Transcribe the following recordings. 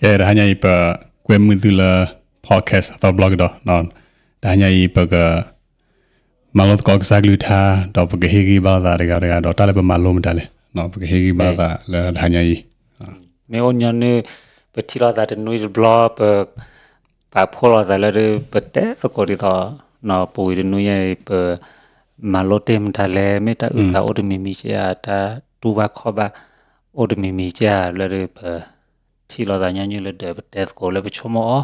ကဲ တဟါညါအံၤ ပကွဲမုာ်သုလၢ podcast အသီတဘျီကဒီး, တဟါညါအံၤ ပက မၤလိသကိးကစၢ်ကလုၢ်ကထါ, ဒီးပကဟ့ၣ်ဂံၢ်ဘါလိာ်သးတဂၤတဂၤဒီး တၢ်လၢပမၤလိမတၤလဲၣ်, ပကဟ့ၣ်ဂံၢ်ဘါလိာ်သးလၢတဟါညါအံၤ. မ့ၢ်အိၣ်ညီနုၢ် ပထံၣ်လိာ်သးတနွံတဘျီ ပ ပာ်ဖှိၣ်လိာ်သးလၢ ပတဲသကိးဒ်သိး ပဝံၤတနွံညါအံၤ ပ မၤလိတ့ၢ်မတၤလဲၣ်, မ့ၢ်တၢ်အုၣ်သးအိၣ်တမံၤမံၤကဲဧါ, တၢ်တူၢ်ဘၣ်ခီၣ်ဘၣ် အိၣ်တမံၤမံၤကဲဧါ, လၢပ ထံၣ်လိာ်သးညီနုၢ်လၢဒီး ပတဲသကိးလၢပဆိကမိၣ်အီၤ,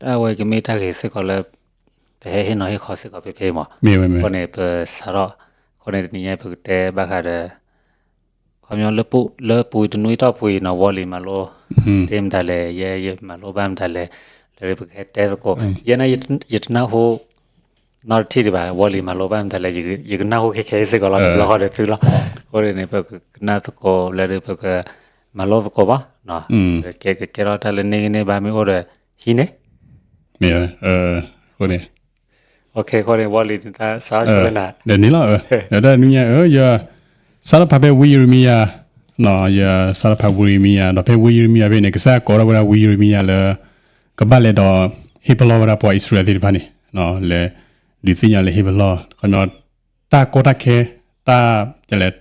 တၢ်ဝဲကမ့ၢ်တၢ်ဂ့ၤစ့ၢ်ကီးလၢ ပဟဲဟ့ၣ်နီၤဟ့ၣ်ခီစ့ၢ်ကီးဖဲဖဲအံၤမး. အဃိန့ၣ် ပစးထီၣ်, အဃိန့ၣ် တနံၤညါပကတဲဘၣ်ဃးဒီး ခီပညီ လၢပူၤ လၢပူၤတနွံတီၢ်ပူၤအံၤနီၤ ဝီလံၤမၤလိ တ့ၢ်မတၤလဲၣ်, ယဲယမၤလိဘၣ်မတၤလဲၣ်, လၢပကဟဲတဲသကိး, ယဲန့ၣ် ယတနၢ်ဟူ နီတထံၣ်ဒံးဘၣ်, ဝီလံၤမၤလိဘၣ်မတၤလဲၣ်, ယကနၢ်ဟူခဲခဲအံၤစ့ၢ်ကီးလီၤ တဘျီဃီဒီးသုလီၤ. အဃိန့ၣ် ပကနၢ်သကိးလၢ ပကမၤလိသကိးဘၣ်, ကဲကကဲထီၣ်တၢ်လၢန့ၣ်ဂ့ၤန့ၣ်ဘၣ် မ့ၢ်အိၣ်ဒီးဟံးန့ၣ် မ့ၢ် အဃိန့ၣ် အဃိန့ၣ် ဝီလံၤ နတၢ်စးထီၣ်ဆိလၢနၤ ဒီးန့ၣ်လီၤ, ဒီးတၢ်နွံညါ ယ စးထီၣ်ဖးဖဲဝံယံးရမံယၤ, ယစးထီၣ်ဖးဝံယံးရမံယၤ, ဒီးဖဲဝံယံးရမံယၤဖဲန့ၣ် ကစၢ်ကိးထီၣ်ဝဲဒၣ်ဝံယံးရမံယၤလၢ ကဘၣ်လဲၤဒီးဟ့ၣ်ပလီၢ်ဝဲဒၣ်ပှၤအံၣ်စရ့လးသ့ၣ်တဖၣ်န့ၣ်, လဲၤဒုးသ့ၣ်ညါလဲၤဟ့ၣ်ပလီၢ်, ခီပညီ တၢ်ကီတၢ်ခဲ, တၢ်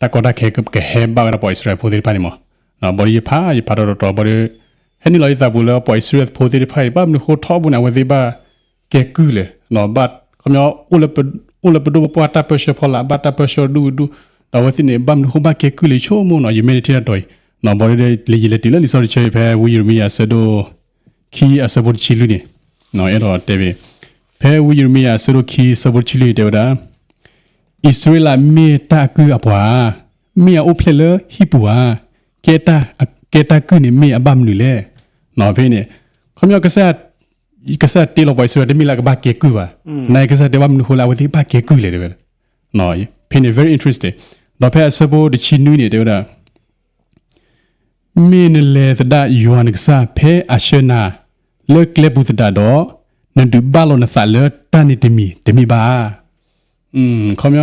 တၢ်ကီတၢ်ခဲကဟဲဘၣ်ဝဲဒၣ်ပှၤအံၣ်စရ့လးဖိသ့ၣ်တဖၣ်န့ၣ်မး, ဘၣ်ဒီးယဖး ယဖးထီၣ်တတီၤ ဘၣ်ဒီး ဟဲနုာ်လီၤယသးပူၤလၢပှၤအံၣ်စရ့လးဖိသ့ၣ်တဖၣ်အံၤ ဘၣ်မနုၤဃိထီဘိန့ၣ် အဝဲသ့ၣ်ဘၣ်ကဲကုၢ်လဲၣ်, ဘၣ် ခီပညီ အိၣ်လၢပဒိၣ်ပပှၢ်တၢ်ပၢဆှၢဖီလာ် ဘၣ်တၢ်ပၢဆှၢဒူၣ်ဒူၣ်, ဒီးအဝဲသ့ၣ်န့ၣ် ဘၣ်မနုၤဃိဘၣ်ကဲကုၢ်လဲၣ် ဆိကမိၣ်နီၤ ယမ့ၢ်တထံၣ်တၢ်တီၤအံၤ, ဘၣ်ဒီး လၢယလဲၤတုၤလၢလံာ်စီဆှံဖဲဝံယံးရမံယၤအဆၢဒိၣ် ခံအဆၢဖိတဆံလွံၢ်န့ၣ်, အဲၣ်ဒိးတဲဖဲ ဖဲဝံယံးရမံယၤအဆၢဒိၣ်ခံအဆၢဖိတဆံလွံၢ်န့ၣ် တဲဝဲဒၣ် အံၣ်စရ့လးမ့ၢ်တၢ်အကုၢ်အပှၤဧါ, မ့ၢ်အအိၣ်ဖျဲၣ်လၢဟံၣ်ပူၤဧါ, ကဲတၢ် ကဲတၢ်ကုၢ်န့ၣ်မ့ၢ်အဘၣ်မနုၤလဲၣ်. ဖဲန့ၣ် ခီပညီ ကစၢ်ယွၤတ့လီၤပှၤအံၣ်စရ့လး တမ့ၢ်လၢအကဘၣ်ကဲကုၢ်ဘၣ်, နာ်က့ကစၢ်တဲဘၣ်မနုၤဃိလၢအဝဲသ့ၣ်ဘၣ်ကဲကုၢ်လဲၣ်တဲဝဲ, ဖဲန့ၣ် very interesting. ဒီးဖဲအဆၢဖိတဆံနွံန့ၣ် တဲဝဲဒၣ် မ့ၢ်နလဲၤသဒၣ်ယွၤနကစၢ်ဖဲအဆှၢနၤလၢကျဲပူၤသတးဒီး, နဒုးဘၣ်လိာ်နသးလၢတၢ်န့ၣ်တမံၤတမ့ၢ်ဘၣ်. ခီပညီ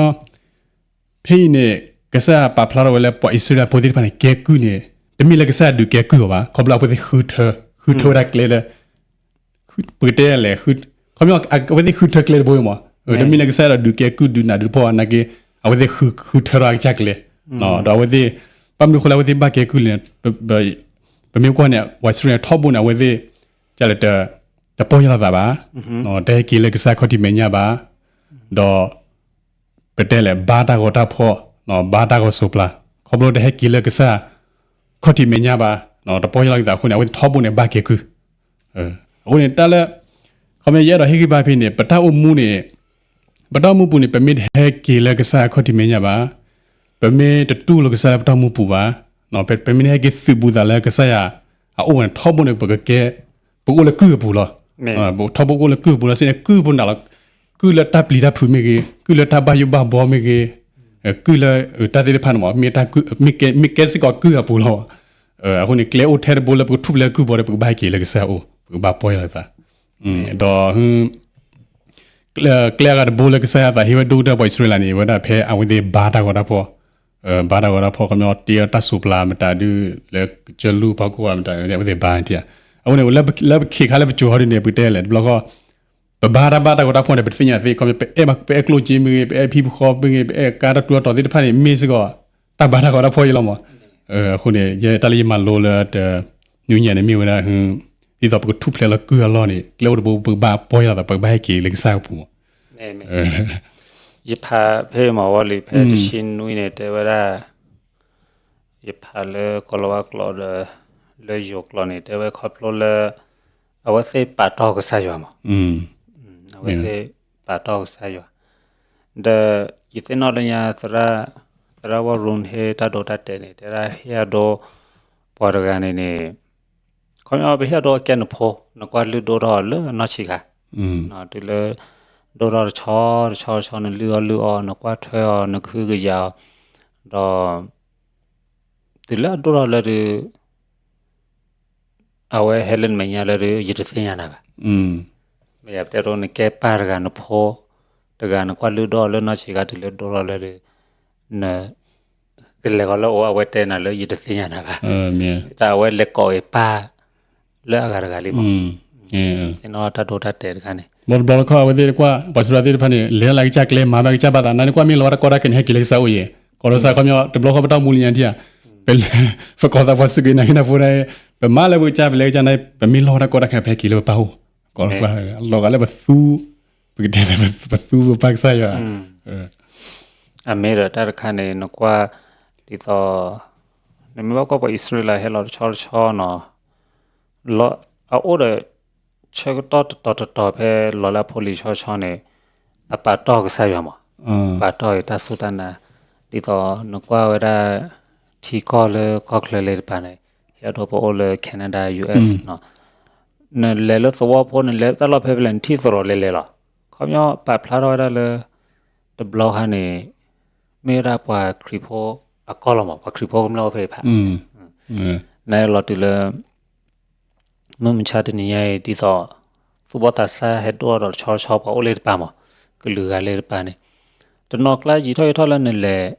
ဖဲအံၤန့ၣ် ကစၢ်ပာ်ဖျါထီၣ်ဝဲလၢပှၤအံၣ်စရ့လးဖိသ့ၣ်တဖၣ်န့ၣ် ကဲကုၢ်န့ၣ် တမ့ၢ်လၢကစၢ်ယွၤဒုးကဲကုၢ်အီၤဘၣ်, ခီဖျိအဝဲသ့ၣ်ဃုထၢ ဃုထၢဝဲဒၣ်ကျဲလၢ ပကတဲလဲၣ်, ခီပညီ အဝဲသ့ၣ်ဃုထၢကျဲတဘိမး, တမ့ၢ်လၢကစၢ်ယွၤဒုးကဲကုၢ်ဒုးနးဒုးဖှီၣ်နာ်က့, အဝဲသ့ၣ်ဃုထၢထီၣ်အကစၢ်ကျဲ, ဒီးအဝဲသ့ၣ် ဘၣ်မနုၤဃိလၢအဝဲသ့ၣ်ဘၣ်ကဲကုၢ်လဲၣ်, ပမ့ၢ်ကွၢ်န့ၣ် ပှၤအံၣ်စရ့လးထီဘိန့ၣ် အဝဲသ့ၣ် ကလဲၤ တပီၢ်ယၢ်လိာ်သးဘၣ်, တဟဲက့ၤလၢကစၢ်ခီၣ်ထံးမဲာ်ညါဘၣ်, ဒီး ပတဲလဲၣ် ဘါတၢ်ဂီၤတၢ်ဖှီၣ်, ဘါတၢ်ဂီၤစိးပျၤ, ခီဖျိတဟဲက့ၤလၢကစၢ်ခီၣ်ထံးမဲာ်ညါဘၣ်, တပီၢ်ယၢ်လိာ်သးအဃိန့ၣ် အဝဲသ့ၣ်ထီဘိန့ၣ် ဘၣ်ကဲကုၢ်. အဃိန့ၣ် တၢ်လၢ ခီပညီ ယအဲၣ်ဒိးဟ့ၣ်ဂံၢ်ဘါဖဲန့ၣ် ပတၢ်အိၣ်မူန့ၣ် ပတၢ်အိၣ်မူပူၤန့ၣ် ပမ့ၢ်တဟဲက့ၤလၢကစၢ်ခီၣ်ထံးမဲာ်ညါဘၣ်, ပမ့ၢ်တတူၢ်လိာ်ကစၢ်လၢပတၢ်အိၣ်မူပူၤဘၣ်, ပမ့ၢ်တဟဲက့ၤသုးဘူးသးလၢကစၢ်ယွၤအအိၣ်န့ၣ် ထီဘိန့ၣ် ပကကဲ ပကအိၣ်လၢကုၢ်အပူၤလီၤ. ထီဘိကအိၣ်လၢကုၢ်အပူၤလီၤစ့ၢ်န့ၣ် ကုၢ်ပူၤနၤလီၤ. ကုၢ်လၢတၢ်ပျံၤတၢ်ဖုးမ့ၢ်ဂ့ၤ, ကုၢ်လၢတၢ်ဘၣ်ယိၣ်ဘၣ်ဘီမ့ၢ်ဂ့ၤ, ကုၢ်လၢတၢ်သ့ၣ်တဖၣ်န့ၣ်မး မ့ၢ်ကဲစ့ၢ်ကီးကုၢ်အပူၤလီၤ. အဃိန့ၣ် ကျဲအိၣ်ထဲတဘိလၢပကထူၣ်ဖျဲးလၢကုၢ်ဘီဒီး ပကဘၣ်ဟဲက့ၤလၢကစၢ်အအိၣ် ပကဘၣ်ပီၢ်ယၢ်လိာ်သး, ဒီး ကျဲအဂၤတဘိလၢကစၢ်ယွၤသးဟ့ဝဲဒိၣ်ကတၢၢ်ပှၤအံၣ်စရ့လးန့ၣ် ဝဲဒၣ်ဖဲအဝဲသ့ၣ်ဘါတၢ်ဂီၤတၢ်ဖှီၣ်, ဘါတၢ်ဂီၤတၢ်ဖှီၣ် ခီပညီတ့အီၤတၢ်စိးပျၤမတၤဒုး လၢကစၢၢ်လူၢ်ဖီခိၣ်မတၤ အဝဲသ့ၣ်ဘါထံၣ်ဧါ. အဃိန့ၣ် လၢပခ့ခါလၢပစိၤဟီဒုန့ၣ် ပကတဲလဲၣ် တဘျီဃီ ပဘါတၢ်ဘါတၢ်ဂီၤတၢ်ဖှီၣ်န့ၣ် ပတသ့ၣ်ညါသ့ ခီပညီ ပအဲၣ်ပအဲၣ်ကျိၣ်စ့မ့ၢ်ဂ့ၤ, ပအဲၣ်ဖံဖိဃီမ့ၢ်ဂ့ၤ, ပအဲၣ်ကါတၢ်တူၢ်တၢ်တီၤသ့ၣ်တဖၣ်န့ၣ် မ့ၢ်စ့ၢ်ကီး တၢ်ဘါတၢ်ဂီၤတၢ်ဖှီၣ်အံၤလီၤမး. အဃိန့ၣ် ယဲတၢ်လၢယမၤလိလၢတ နွံညါန့ၣ် မ့ၢ်ဝဲဒၣ် ဒ်သိးပကထူၣ်ဖျဲးလၢကုၢ်အလီၢ်န့ၣ် ကျဲအိၣ်တဘိ ပကဘၣ်ပီၢ်ယၢ်လိာ်သး ပကဘၣ်ဟဲက့ၤလၢကစၢ်အပူၤမး. ယဖးဖဲမၤဝီလံ ဖဲတဆံနွံန့ၣ် တဲဝဲဒၣ် ယဖးလၢကိၤလၤဝါကျိာ်ဒီး လၢယိၤကျိာ်န့ၣ် တဲဝဲခီဖျိလၢ အဝဲသ့ၣ်ပာ်တီၢ်ကစၢ်ယွၤမး, အဝဲသ့ၣ်ပာ်တီၢ်ကစၢ်ယွၤ, ဒီးယသ့ၣ်နီၣ်လၢညါ သရၣ်ဝီၢ်ရူၣ်ဟ့ၣ်တၢ်ဒိတၢ်တဲာ်န့ၣ် တဲဒၣ်ဟ့ၣ်အဒိ ပှၤတဂၤန့ၣ်န့ၣ် ခီပညီ ပဟ့ၣ်အဒိအကဲနဖိ နကွၢ်လုၢ်ဒိၣ်ထီၣ်လၢနီၢ်ဆံးခါ, တုၤလၢ ဒိၣ်ထီၣ်တဆီတဆီတဆီ နလုၢ်အီၣ်လုၢ်အီ နကွၢ်ထွဲအီၤ နကဟုကယာ်အီၤ, ဒီး တုၤလၢအဒိၣ်ထီၣ်လၢဒုး အဝဲဟဲလၢနမဲာ်ညါလၢဒုး ယတသ့ၣ်ညါနၤဘၣ်. မ့ၢ်ယတဲဒိ နကဲပၢ်တဂၤ နဖိတဂၤ နကွၢ်လုၢ်ဒိၣ်လၢနီၢ်ဆံးခါ တုၤလၢဒိၣ်ထီၣ်လၢဒုး န ကလဲၤဃီၤလၢအအိၣ် အဝဲတဲနၤလၢယတသ့ၣ်ညါနၤဘၣ်. တၢ်အဝဲလဲၤကိးအံၤပၢ် လၢအဂၤတဂၤလံမး, သ့ၣ်နီၣ်တၢ်ဒိတၢ်တဲာ်တခါန့ၣ်, ဘျီတဘျီလၢခီအဝဲသ့ၣ်တကွၢ် ပှၤစူရၤသ့ၣ်တဖၣ်န့ၣ် လဲၤလၢကစၢ်ကျဲ မၤဘၣ်ကစၢ်ဘၣ်သး နၤနကွၢ်မ့ၢ်လီၤဝဲတၢ်ကီတၢ်ခဲန့ၣ် ဟဲက့ၤလၢကစၢ်အိၣ်ယဲၢ်, ကီၢ်ဒီးစးခီပညီ တဘျီဃီပတၢ်မူလၢညါထံဧါ, ပလဲၤ ပကီၢ်သးပှၤစူၢ်က့ၤနာ်က့ၤတၢ်ဖိဒၣ်, ပမၤလၢပကစၢ် ပလဲၤကစၢ်န့ၣ် ပမ့ၢ်လီၤဝဲတၢ်ကီတၢ်ခဲ ပဟဲက့ၤလၢပပၢ်အိၣ်, ကီၢ်ဒီးပှၤ လီၤဂာ်လၢပသူ ပကတဲ ပသူပပၢ်ကစၢ်ယွၤ, အမ့ၢ်ဒီးတၢ်တခါန့ၣ် နကွၢ် ဒ်သိး နမ့ၢ်ဘၣ်ကွၢ်ပှၤအံၣ်စရ့လးဟဲလီၤတဆီတဆီနီၤ, လီၤ အအိၣ်ဒီး ဆၢကတီၢ်တတီၤတတီၤဖဲလီၤလၢအဖိလံၤဆီဆီန့ၣ် အပာ်တီၢ်ကစၢ်ယွၤမး, ပာ်တီၢ်အံၤတၢ်စူၢ်တၢ်နာ်, ဒ်သိးနကွၢ်ဝဲဒၣ် ထံကီၢ်လၢကီၢ်ချၢလၢတပၤန့ၣ်, ဟဲဒိပအိၣ်လၢ Canada US နီၤ, နလဲၤလၢသဝီဖိ နလဲၤတၢ်လီၢ်ဖဲဖဲလဲၣ် နထံၣ်သရိာ်လဲၤလဲၤလီၤ, ခီပညီပာ်ဖျါထီၣ်ဝဲဒၣ်လၢ တဘျီခါန့ၣ် မ့ၢ်ဝဲဒၣ်ပှၤခရံာ်ဖိအကီၢ်လီၤမး, ပှၤခရံာ်ဖိကမျၢၢ်အိၣ်ဖဲအံၤဖး, နလီၤတုၤလၢ မုၢ်မဆါတနံၤညါအံၤ ဒ်သိး သူၣ်ဘီၣ်သးစၢ်ဟဲဒိၣ်ထီၣ်ဒီးတဆီတဆီ ပှၤအိၣ်လၢတပၤမး, ကလုာ်ဂၤလၢတပၤန့ၣ်, တနီၤကျါယံာ်ထီၣ်ယံာ်ထီၣ်လၢနလဲၤ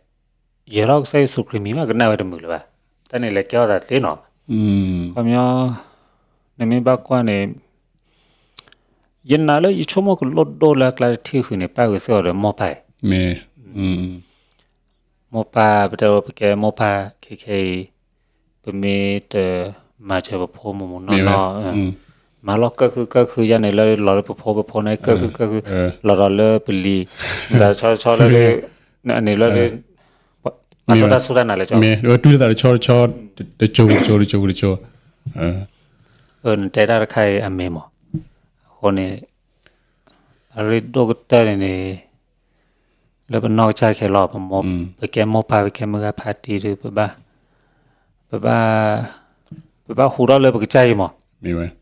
ယဲၤထီၣ်ကစၢ်ယ့ၣ်ၡူးခရံာ်မံၤမး ကနၣ်ဝဲတမုာ်လၢၤဘၣ်, တၢ်န့ၣ်လဲၤကဲထီၣ်သးသ့နီၤ, ခီပညီ နမ့ၢ်ဘၣ်ကွၢ်န့ၣ် ယနာ်လၢယဆိကမိၣ်ကလိၣ်ဒိၣ်လၢအကျါတထံၣ်ဃုာ်န့ၣ် ပၢ်ဂုာ်စ့ၢ်ကီးဒီးမိၢ်ပၢ်အံၤ, မိၢ်ပၢ် ပတဲပကဲမိၢ်ပၢ်ခဲခဲအံၤ, ပမ့ၢ်တမၤစၢၤပဖိမုၢ်မုၢ်နီၢ်နီၢ်, မၤလီၤကၢၢ်ဃုကၢၢ်ဃုယါန့ၣ်လၢလီၤလၢပဖိပဖိန့ၣ် ကၢၢ်ဃုကၢၢ်ဃု, လီၤဒီးလၢပလံၤ, တဆီဆီလၢ န့ၣ်လၢ ပာ်တီၢ်တၢ်စူၢ်တၢ်နာ်လဲၣ်, မ့ၢ်ဝဲတူၢ်လၢသးတဆီတဆီ, တကၠိတကၠိတကၠိတကၠိ, နတဲတၢ်တခါအံၤအမ့ၢ်မး, အဃိန့ၣ် အရ့ဒိၣ်ကတၢၢ်န့ၣ်န့ၣ် လၢပနီၢ်ကစၢ်ခဲလီၤ, ပကဲမိၢ်ပၢ် ပကဲမုၢ်ဂၤဖါတံၢ်ဒီး ပဘၣ် ပဘၣ် ပဘၣ်ဟူးထီၣ်လၢပကစၢ်အံၤမး, ဘၣ်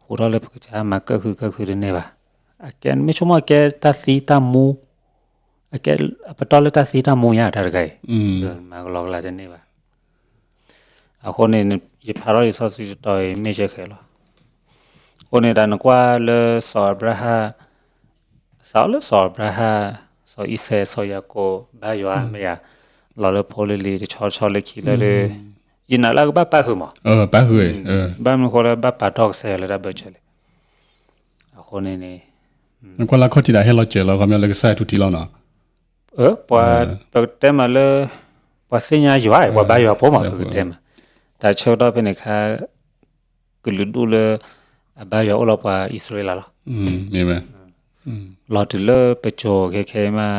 ဟူးထီၣ်လၢပကစၢ် မၤကၢၢ်ဃုကၢၢ်ဃုတန့ၢ်ဘၣ်, အကဲမ့ၢ်ဆိကမိၣ်အကဲတၢ်သံတၢ်မူ, အကဲပတီၢ်လၢတၢ်သံတၢ်မူညါတၢ်တခါအံၤ, မၤကလီကလီတန့ၢ်ဘၣ်. အဃိန့ၣ် ယဖးထီၣ်လံာ်စီဆှံတတီၤအံၤ မ့ၢ်စ့ၢ်ကီးလီၤ. အဃိန့ၣ်ဒီးနကွၢ်လၢစီၤအၤဘြၤဟၣ်, စးလၢစီၤအၤဘြၤဟၣ်, စီၤအံၤစဲး, စီၤယၤကိာ်, ဘါယွၤမ့ၢ်ယၤ, လီၤလၢဖိလံၤလံၤ တဆီတဆီလၢခံလၢဒုး, ယနာ်လၢအကဘၣ်ပၣ်ဃုာ်မး, ဘၣ်မနုၤဃိလၢဘၣ်ပာ်တီၢ်ကစၢ်ယွၤလၢတၢ်ဘၢၣ်စၢၤလံ. အဃိန့ၣ်န့ၣ် နကွၢ်လၢခီၣ်ထံးဒၣ်ဟဲလီၤစၢၤလီၤ ခီပညီလၢကစၢ်ယွၤထူၣ်ထံးလီၤနီၤ. ပှၤ ပကတဲမးလၢ ပှၤသ့ၣ်ညါယွၤ ပှၤဘါယွၤဖိမး ပကတဲမး, တၢ်ဆၢကတီၢ်ဖဲန့ၣ်ခါ ကလုာ်ဒူၣ်လၢ အဘါယွၤအိၣ်လီၤပှၤအံၣ်စရ့လးလီၤ. လီၤတုၤလၢပစိၤခဲခဲအံၤမး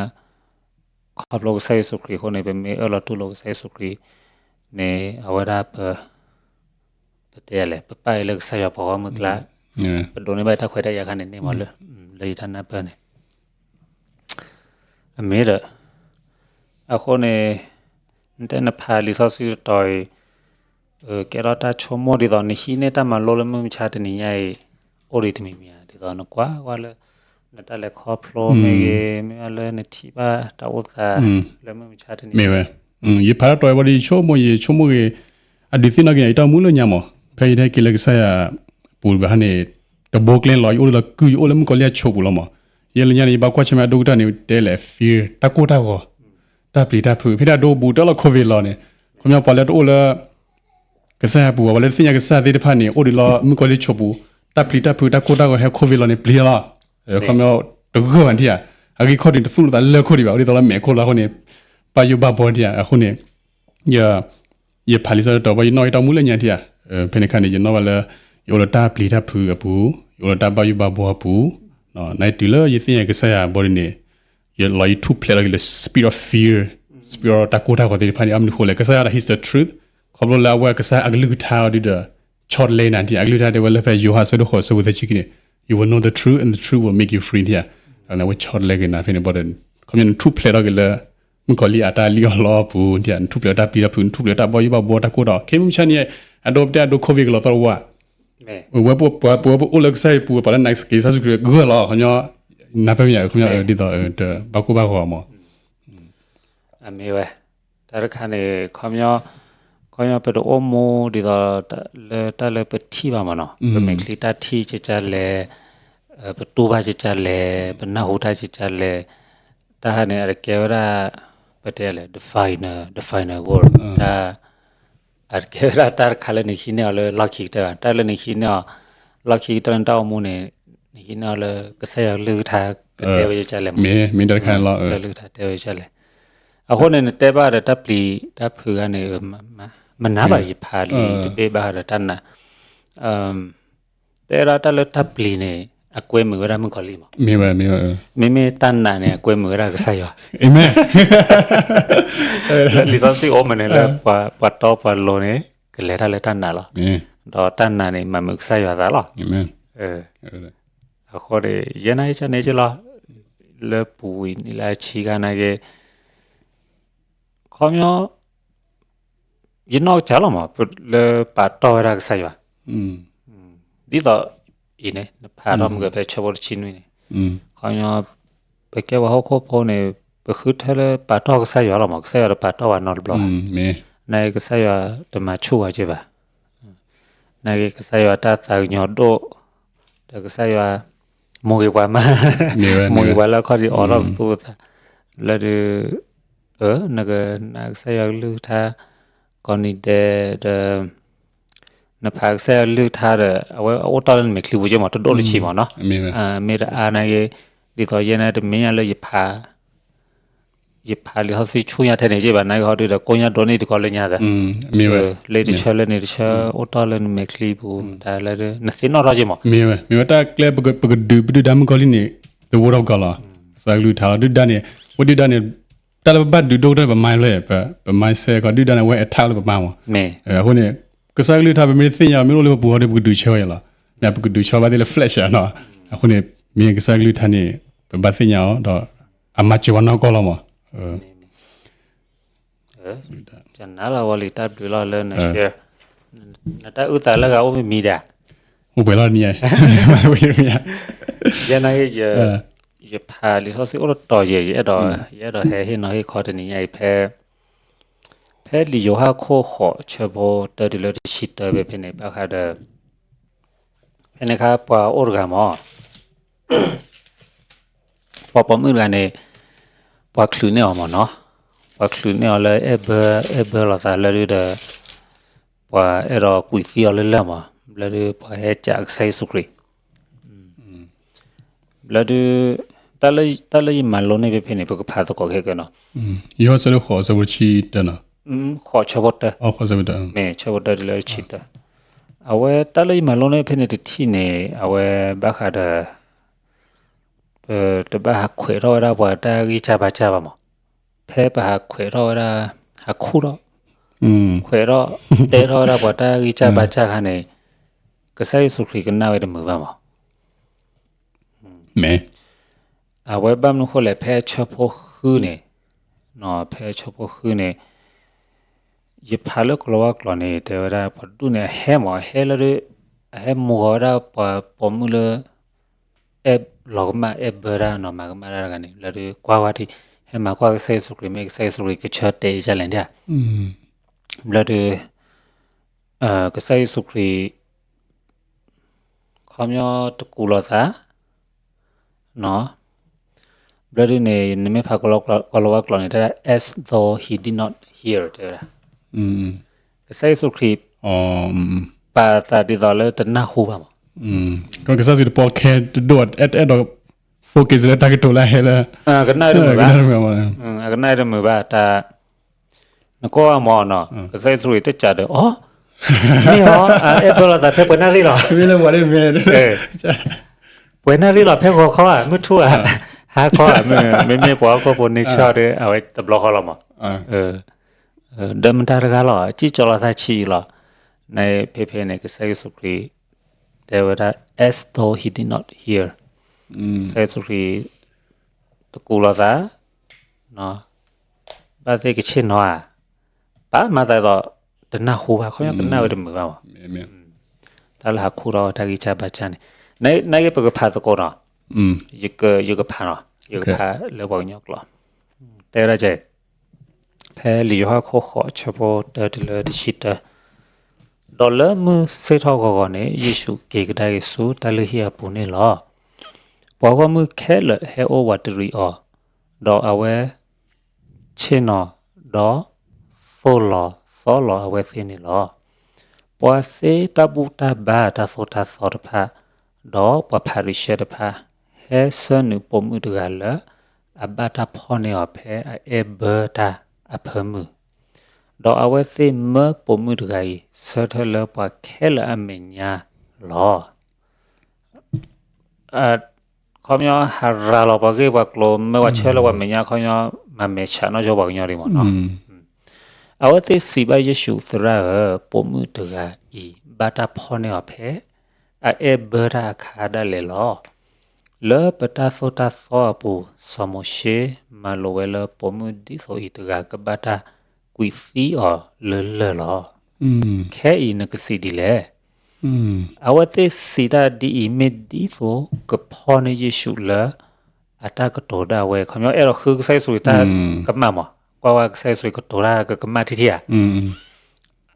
ခီဖျိကစၢ်ယ့ၣ်ၡူးခရံာ်အဃိန့ၣ် ပမ့ၢ်အၢၣ်လီၤတူၢ်လိာ်ကစၢ်ယ့ၣ်ၡူးခရံာ်န့ၣ် အဝဲဒၣ်ပ ပတဲလဲၣ် ပပၢ်အံၤလၢကစၢ်ယွၤပှၤဂီၢ်မုၢ်ကျါ, ပဒိးန့ၢ်ဘၣ်တၢ်ခွဲးတၢ်ယာ်ခါန့ၣ်န့ၢ်မးလၢ လၢယတၢ်နၢ်ပၢၢ်န့ၣ် အမ့ၢ်ဒီး အဃိန့ၣ် နတဲနဖးလံာ်စီဆှံတတီၤအံၤ ကဲထီၣ်တၢ်ဆိကမိၣ်ဒ်သိး နဟံးန့ၢ်တၢ်မၤလိလၢမုၢ်မဆါတနံၤညါအံၤ အိၣ်ဒံးတမံၤမံၤဧါ, ဒ်သိးနကွၢ်ကွၢ်လၢ နတၢ်လဲၤခီဖျိမ့ၢ်ဂ့ၤ, မ့ၢ်လၢနထံၣ်ဘၣ်တၢ်အိၣ်သးလၢမုၢ်မဆါတနံၤညါ, ယဖးတတီၤအံၤဘၣ်ဒီး ယဆိကမိၣ် ယဆိကမိၣ်ဂ့ၤ, အဒုးသ့ၣ်နီၣ်က့ၤ ယတၢ်အိၣ်မူလၢညါမး, ဖဲယတဟဲက့ၤလၢကစၢ်ယွၤပူၤတဘျီန့ၣ် တဘိကျဲလီၤ ယအိၣ်လၢလီၤကုၢ် ယအိၣ်လၢမုၣ်ကီၤလံၢ်အဆိးပူၤလီၤမး, ယဲလၢညါန့ၣ် ယဘၣ်ကွၢ်ဆၢၣ်မဲာ်အဒိၣ်ကတၢၢ်န့ၣ် တဲလဲၣ် fear တၢ်ကိၢ်တၢ်ဂီၤ, တၢ်ပျံၤတၢ်ဖုး ဖဲဒၣ်ဒိဘူးတၢ်လီၤ COVID လီၤန့ၣ်, ခီပညီပှၤလၢတအိၣ်လၢ ကစၢ်ယွၤပူၤ ပှၤလၢတသ့ၣ်ညါကစၢ်သ့ၣ်တဖၣ်န့ၣ် အိၣ်ဒံးလီၤမုၣ်ကီၤလံၢ်အဆိးပူၤ, တၢ်ပျံၤတၢ်ဖုး တၢ်ကိၢ်တၢ်ဂီၤဟဲ COVID လီၤန့ၣ် ပျံၤလီၤ, ခီပညီတဂၢၢ်ဘၣ်ထံၣ်ဧါ, အဂံၢ်ခီၣ်ထံးတသူၣ်လိာ်သးလၢခိၣ်ဒံးဘၣ် အိၣ်ဒ်သိးလၢမဲာ်ခိၣ်လီၤအဃိန့ၣ်, ဘၣ်ယိၣ်ဘၣ်ဘှီထံၣ်ဧါ, အဃိန့ၣ် ယဖးလံာ်စီဆှံတတီၤဘၣ် ယနီၣ်ယတၢ်အိၣ်မူလၢညါထံၣ်ဧါ, ဖဲန့ၣ်ခါန့ၣ် ယနီၣ်ဘၣ်လၢ ယအိၣ်လၢတၢ်ပျံၤတၢ်ဖုးအပူၤ, ယအိၣ်လၢတၢ်ဘၣ်ယိၣ်ဘၣ်ဘှီအပူၤ, နတုၤလၢယသ့ၣ်ညါကစၢ်ယွၤဘၣ်ဒ်န့ၣ် ယလီၤယထူၣ်ဖျဲးထီၣ်က့ၤလၢ spirit of fear, spirit of တၢ်ကိၢ်တၢ်ဂီၤသ့ၣ်တဖၣ်န့ၣ် အမနုၤဃိလဲၣ် ကစၢ်ယွၤဒီး he's the truth, ခီဖျိလၢအဝဲကစၢ်အကလုၢ်ကထါအီၤဒုဒီး ဆီတလဲနၤထံၣ် အကလုၢ်ကထါတဲဝဲလၢဖဲယိၤဟၣ်အဆၢဒိၣ်ဃိးအဆၢဖိသၢဆံခံန့ၣ် you will know the truth and the truth will make you free ထံၣ်ဧါ, အဝဲဆီတလဲက့ၤနၤဖဲန့ၣ်ဘၣ်ဒီး ခီပညီနထူၣ်ဖျဲးထီၣ်က့ၤလၢ မုၣ်ကီၤလံၢ်အတၢ်လံၣ်အီၣ်လီအီၣ်အပူၤ ထံၣ်ဧါ, နထူၣ်ဖျဲးတၢ်ပျံၤတၢ်ဖုး နထူၣ်ဖျဲးတၢ်ဘၣ်ယိၣ်ဘၣ်ဘှီတၢ်ကိၢ်တၢ်ဂီၤ ခဲမုၢ်မဆါန့ၣ် အဒိပတဲအဒိ COVID ကလီၤသီတဝါ ဝဲပဝဲပအိၣ်လၢကစၢ်ယွၤပူၤ ပှၤလၢနာ်က့ၤကစၢ်ယ့ၣ်ၡူးခရံာ်ဂၢၢ်လီၤ ခီပညီ နၢ်ပၢၢ်မ့ၢ်ဧါ ခီပညီဒ်သိး တဘၣ်ကိၢ်ဘၣ်ဂီၤမး အမ့ၢ်ဝဲ တၢ်တခါန့ၣ် ခီပညီ ခီပညီပတအိၣ်မူဒ်သိး လၢတၢ်လၢပထံၣ်ဘၣ်မးနီၤ ပမဲာ်ချံတၢ်ထံၣ်ကကလဲၣ် ပတူၢ်ဘၣ်ကကလဲၣ် ပနၢ်ဟူတၢ်ကကလဲၣ် တၢ်ဟါန့ၣ် အတကဲဝဲဒၣ် ပတဲလဲၣ် the final, the final word တၢ် အတကဲဝဲဒၣ်တၢ်တခါလၢနဟံးန့ၢ်အီၤလၢလီၢ်ခံကတၢၢ်ဘၣ်, တၢ်လၢနဟံးန့ၢ်အီၤ လီၢ်ခံကတၢၢ်လၢနတၢ်အိၣ်မူန့ၣ် နဟံးန့ၢ်အီၤလၢကစၢ်ယွၤကလုၢ်ကထါ ကတဲဝဲဒ်လဲၣ်မး, ကစၢ်ယွၤကလုၢ်ကထါတဲဝဲဒ်လဲၣ်. အဃိန့ၣ် နတဲဘၣ်ဒီးတၢ်ပျံၤတၢ်ဖုးဂၤန့ၣ် မနၤဘၣ် ယဖးလံာ်တဘ့ၣ်ဘၣ်ဃးဒီးတၢ်နာ် တဲဒၣ်တၢ်လၢတၢ်ပျံၤန့ၣ် အကွဲမုာ်ဝဲဒၣ်မုၣ်ကီၤလံၢ်မး, မ့မ့ၢ်တၢ်နာ်န့ၣ် အကွဲမုာ်ဝဲဒၣ်ကစၢ်ယွၤ, လၢလံာ်စီဆှံအိၣ်မးန့ၣ်လၢ ပှၤတီပှၤလိၤန့ၣ် ကလဲၤတၢ်လၢတၢ်နာ်လီၤ, ဒီးတၢ်နာ်န့ၣ် မၤမုာ်ကစၢ်ယွၤသးလီၤ. အဃိန့ၣ် ယဲနာ်က့ၤန့ၣ်က့လီၤ, လၢပူၤဝံၤနံၣ်လၢအဆံခါနာ်က့ ခီပညီ ယနီၢ်ကစၢ်လီၤမး လၢပာ်တီၢ်ဝဲဒၣ်ကစၢ်ယွၤ, ဒ်သိးအံၤန့ၣ် နဖးထီၣ်မုၢ်ကဖဲဆၢဖိတဆံနွံန့ၣ်, ခီပညီ ပကဲပှၤဟီၣ်ခိၣ်ဖိန့ၣ် ပဃုထၢလၢပာ်တီၢ်ကစၢ်ယွၤလီၤမး, ကစၢ်ယွၤတပာ်တီၢ်ပှၤနီတဘျီဘၣ်, နာ်က့ကစၢ်ယွၤတမၤဆူၣ်ဝဲက့ဘၣ်, နာ်က့ကစၢ်ယွၤတၢ်သးကညီၤဒိၣ်, ဒီးကစၢ်ယွၤ မိၢ်ဂ့ၤပှၤမး, မိၢ်ဂ့ၤပှၤလၢအခီၣ်ဒံးအီၣ်ထီၣ်ပသူပသး, လၢဒုး နကနာ်ကစၢ်ယွၤကလုၢ်ကထါ ကိးနံၤဒဲးဒီး နဖးကစၢ်ယွၤကလုၢ်ကထါဒီး အဝဲအိၣ်တီၢ်လၢနမဲာ်ချံပူၤက့မး တဒိၣ်တဆံးမးနီၤ, မ့ၢ်တအါနာ်က့, ဒ်သိးယဲနာ်တမ့ၢ်ညါလၢယဖး ယဖးလံာ်စီဆှံဆူညါထဲန့ၣ်က့ဘၣ် နာ်က့ဟီဒုးဒီး ကိးညါဒိးန့ၢ်တကီလၢညါသး, လၢတဆၢလၢန့ၣ်တဆၢ အိၣ်တီၢ်လၢနမဲာ်ချံပူၤ တၢ်လၢ နသ့ၣ်နီၣ်ထီၣ်က့မး, မ့ၢ်ဝဲ မ့ၢ်ဝဲတၢ်ကျဲပကဒုးပဒုၣ်ဒါမုၣ်ကီၤလံၢ်န့ၣ် သဝီထီၣ်ကီးလီၤ, ကစၢ်ကလုၢ်ကထါလီၤ ဒုၣ်ဒါန့ၣ်, ဝဲဒုၣ်ဒါန့ၣ် တၢ်လၢပဘၣ်ဒုးဒိၣ်ကတၢၢ်ပ mind လၢ ပ mindset ခီ ဒုၣ်ဒါန့ၣ် အဝဲ attack လၢပ mind မး, အဃိန့ၣ် ကစၢ်ကလုၢ်ကထါပမ့ၢ်တသ့ၣ်ညါ မ့ၢ်အိၣ်လၢပပူၤဟီဒုး ပကဒုးဆၢဝဲလီၤ, ပကဒုးဆၢဘၣ်သ့ၣ်လၢ flesh နီၤ, အဃိန့ၣ် မ့ၢ်ကစၢ်ကလုၢ်ကထါန့ၣ် ပဘၣ်သ့ၣ်ညါအီၤ ဒီးအမၤစၢၤပှၤနီၢ်ကီၢ်လီၤမး ယနၤလီၤဝဲလံာ်တၢ်ဘျုးလီၤလၢန share, နတၢ်အုၣ်သးလၢဂၤအိၣ်မံၤမံၤဒၣ်, အိၣ်ပှဲၤလီၤနံၤ, ယဲနာ်က့ ယဖးလံာ်စီဆှံအိၣ်တတီၤယဲၢ် ယအဲၣ်ဒိး ယအဲၣ်ဒိးဟဲဟ့ၣ်နီၤဟ့ၣ်ခီတနံၤညါအံၤဖဲ ဖဲလံာ်ယိၤဟၣ်ခိၣ်ဃိးဆၢဖိတၢတုၤလၢတဆံတၢဖဲဖဲန့ၣ် ဘၣ်ဃးဒီး ဖဲန့ၣ်အခါပှၤအိၣ်တဂၤမး ပှၤပိာ်မုၣ်တဂၤန့ၣ် ပှၤချုးန့ၢ်အီၤမးနီၤ, ပှၤချုးန့ၢ်အီၤလၢအဲၣ်ဘၢ အဲၣ်ဘၢလိာ်သးလၢဒုးဒီး ပှၤအဲၣ်ဒိးကွံာ်သံအီၤလၢလၢၢ်မး, ဘျီဒုးပှၤဟဲကးကစၢ်ယ့ၣ်ၡူးခရံာ်, ဘျီဒုး တၢ်လၢယမၤလိန့ၢ်ဖဲဖဲန့ၣ် ပကဖးသကိးခဲကနီၤ, ယိၤဟၣ်ဆၢဒိၣ်ဃိးဆၢဖိတဆံတၢနီၤ, ဃိးဆၢဖိတၢ, မ့ၢ်ဆၢဖိတၢတုၤလၢတဆံတၢ, အဝဲတၢ်လၢယမၤလိန့ၢ်ဖဲန့ၣ်တထံၣ်န့ၣ် အဝဲဘၣ်ဃးဒီး ပတဘၣ်ဟးခွဲးထီၣ်ဝဲဒၣ်ပှၤတၢ်ဂံၢ်စၢ်ဘါစၢ်ဘၣ်မး, ဖဲပဟးခွဲးထီၣ်ဝဲဒၣ် ဟးခူၣ်ထီၣ် ခွဲးထီၣ် တဲထီၣ်ဝဲဒၣ်ပှၤတၢ်ဂံၢ်စၢ်ဘါစၢ်ခါန့ၣ် ကစၢ်ယ့ၣ်ၡူးခရံာ်ကနၣ်ဝဲတမုာ်ဘၣ်မး, မ့ၢ် အဝဲဘၣ်မနုၤဃိလဲၣ် ဖဲဆၢဖိဃုန့ၣ်, ဖဲဆၢဖိဃုန့ၣ် ယဖးလၢကလီၤဝါကျိာ်န့ၣ် တဲဝဲဒၣ်ပှၤတဒူၣ်န့ၣ် အဟဲမး အဟဲလၢ အဟဲမူဂီၤဝဲဒၣ်ပှၤပိာ်မုၣ်လၢ အဲၣ်လီၤကမၣ်အဲၣ်ဘၢတၢ်နီၤ မၤကမၣ်တၢ်တဂၤန့ၣ် ဘျီဒုးကွၢ်ဝဲဒၣ် ဟဲမၤကွၢ်ကစၢ်ယ့ၣ်ၡူးခရံာ် မ့ၢ်ကစၢ်ယ့ၣ်ၡူးခရံာ်ကဆၢတဲာ်အံၤဒ်လဲၣ်န့ၣ်, ဘျီဒုး ကစၢ်ယ့ၣ်ၡူးခရံာ် ခီပညီတကူးလိာ်သး ဘျီဒုးန့ၣ် နမ့ၢ်ဖးကလီၤဝါကျိာ်န့ၣ် တဲဒၣ် as though he did not hear တဲဝဲဒၣ်, ကစၢ်ယ့ၣ်ၡူးခရံာ် ပာ်သးဒ်သိးလၢတနၢ်ဟူဘၣ်မး, ကစၢ်ယ့ၣ်ၡူးတပီခဲတဒိၣ် အဲၣ်ဒိး focus လၢတၢ်ကတိၤလၢဟဲလၢ ကနၣ်တမုာ်ဘၣ်, ကနၣ်တမုာ်ဘၣ်တၢ် နကွၢ်မးနီၤ ကစၢ်ယ့ၣ်ၡူးခရံာ်တစံးဒီး အိ မ့ၢ်အီၤ အဲၣ်ဘၢလိာ်သးဖဲပှဲၤနၣ်ရံၣ်လီၤ, ပှဲၤနၣ်ရံၣ်လီၤ ဖဲဂီၤခီဧါ မုၢ်ထူဧါ ဟါခီဧါ, မ့မ့ၢ်ပှၤဟီၣ်ခိၣ်ဖိန့ဆၢၣ်ဒီး အဝဲတဘျီဃီလီၤမး, ဒီးမတၤတဂၤလီၤ စံၣ်ကၠီလိာ်သးဆံးအံၤလီၤ, နဖဲဖဲန့ၣ် ကစၢ်ယ့ၣ်ၡူးခရံာ် တဲဝဲဒၣ် as though he did not hear, ကစၢ်ယ့ၣ်ၡူးခရံာ် တကူးလိာ်သး ဘၣ်သ့ၣ်ကဆ့ၣ်နီၤဧါ, ပာ်မၤသးဒ်သိး တနၢ်ဟူဘၣ် ခီပညီကနၣ်ဝဲတမုာ်ဘၣ်မး, တၢ်လၢဟးခူၣ်ထီၣ်တၢ်ဂံၢ်စၢ်ဘါစၢ်န့ၣ်, နာ်က့ပကဖးသကိးနီၤ, ယကဖးနီၤ ယကဖးလၢပှၤကညီကျိာ်, တဲဝဲဒၣ်ကဲ ဖဲလံာ်ယိၤဟၣ်ခိၣ်ဃိးဆၢဖိတၢတုၤလၢတဆံတၢ, ဒီးလၢမုၢ်ဆ့ၣ်ထီၣ်ဂီၤဂီၤန့ၣ် ယ့ၣ်ၡူးက့ၤကဒါက့ၤဆူတၢ်လုၢ်ဟံၣ်အပူၤန့ၣ်လီၤ. ပှၤဂီၢ်မုၢ်ခဲလၢာ်ဟဲအိၣ်ဝးတရံးအီၤ, ဒီးအဝဲဆ့ၣ်နီၤ, ဒီးသိၣ်လီၤ ဒီးအဝဲသ့ၣ်သီၣ်လီၤအဝဲသ့ၣ်န့ၣ်လီၤ. ပှၤသ့တၢ်ဘူၣ်တၢ်ဘါတၢ်သိၣ်တၢ်သီတဖၣ်, ဒီးပှၤဖၤရံၤၡဲတဖၣ်, ဟဲဆှၢနုာ်ပိာ်မုၣ်တဂၤလၢ အဘၣ်တၢ်ဖီၣ်န့ၢ်အီၤဖဲအအဲၣ်ဘၢတၢ်အဖၢမုၢ်, ဒီးအဝဲသ့ၣ်မၢပိာ်မုၣ်တဂၤအံၤ ဆၢထၢၣ်လၢပှၤခဲလၢာ်အမဲာ်ညါလီၤ. ခီပညီဟးရၤလီၤပှၤဂ့ၢ်ပှၤကျိၤ မၢပှၤဆှၢလၢပှၤမဲာ်ညါ ခီပညီမၤမဲာ်ဆှးနီၣ်ယိပှၤကညီဒံးမ့ၢ်နီၤ. အဝဲသ့ၣ်စံးဘၣ်ယ့ၣ်ၡူး, သရၣ်ဧၢ, ပိာ်မုၣ်တဂၤအံၤ ဘၣ်တၢ်ဖီၣ်န့ၢ်အီၤဖဲ အအဲၣ်ဘၢတၢ်အခါဒၣ်လဲာ်လီၤ. လၢပတၢ်သိၣ်တၢ်သီအပူၤ စီၤမိၤၡ့မၤလိာ်ဝဲလၢ ပိာ်မုၣ်ဒ်သိးအံၤတဂၤ ကဘၣ်တၢ်ကွံာ်သံအီၤလၢလၢၢ်လီၤ. ခဲအံၤနကစံးဒ်လဲၣ်. အဝဲသ့ၣ်စံးတၢ်ဒ်အံၤ မ့ၢ်ဒ်သိးကဖီၣ်န့ၢ်ယ့ၣ်ၡူးလၢ အတၢ်ကတိၤဒၣ်ဝဲ, ခီပညီအဲၣ်ဒိးဃုကစၢ်ယ့ၣ်ၡူးခရံာ်တၢ်ကမၣ်မး, ကွၢ်ဝဲကစၢ်ယ့ၣ်ၡူးခရံာ်ကတိၤတၢ်ကကမၣ်ထံထံဧါ.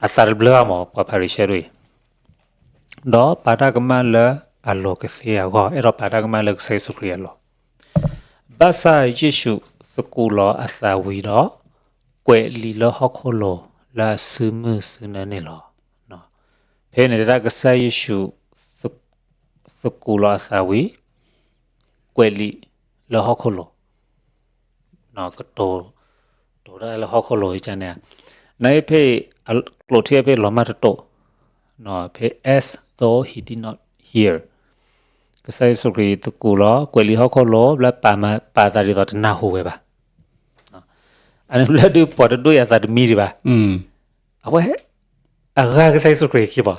အသးတဘျၢဘၣ်မး ပှၤဖၤရံၤၡဲဒ်အံၤ, ဒီးပာ်တၢ်ကမၣ်လၢအလိၤကသ့အဂီၢ်, အဲၣ်ဒိးပာ်တၢ်ကမၣ်လၢကစၢ်ယ့ၣ်ၡူးခရံာ်အလိၤ. ဘၣ်ဆၣ်ယ့ၣ်ၡူးသကူးလီၤအသးဝံၤဒီး ကွဲးလံာ်လၢဟီၣ်ခိၣ်လိၤလၢအစုမုၢ်စုနၢန့ၣ်လီၤ. ဖဲန့ၣ်တၢ်ကစၢ်ယ့ၣ်ၡူး သကူးလီၤအသးဝံၤ, ကွဲးလံာ်လၢဟီၣ်ခိၣ်လိၤ, ကတိၤ, တိၤတၢ်လၢဟီၣ်ခိၣ်လိၤန့ၣ်ဧါ, နဖဲအံၤ ကျိာ်ထံဖဲလီၤမၢ်တတိာ်, ဖဲ as though he did not hear, ကစၢ်ယ့ၣ်ၡူးခရံာ်သကူးလီၤ ကွဲးလံာ်ဟီၣ်ခိၣ်လိၤ ဘျီပာ်သးဒ်သိးတနၢ်ဟူဝဲဘၣ်. အန့ၣ်ဘျီဒုးပှၤတဒူၣ်အံၤအသးတမံဒံးဘၣ်. အဝဲ အဂၤကစၢ်ယ့ၣ်ၡူးခရံာ်ခံဘၣ်,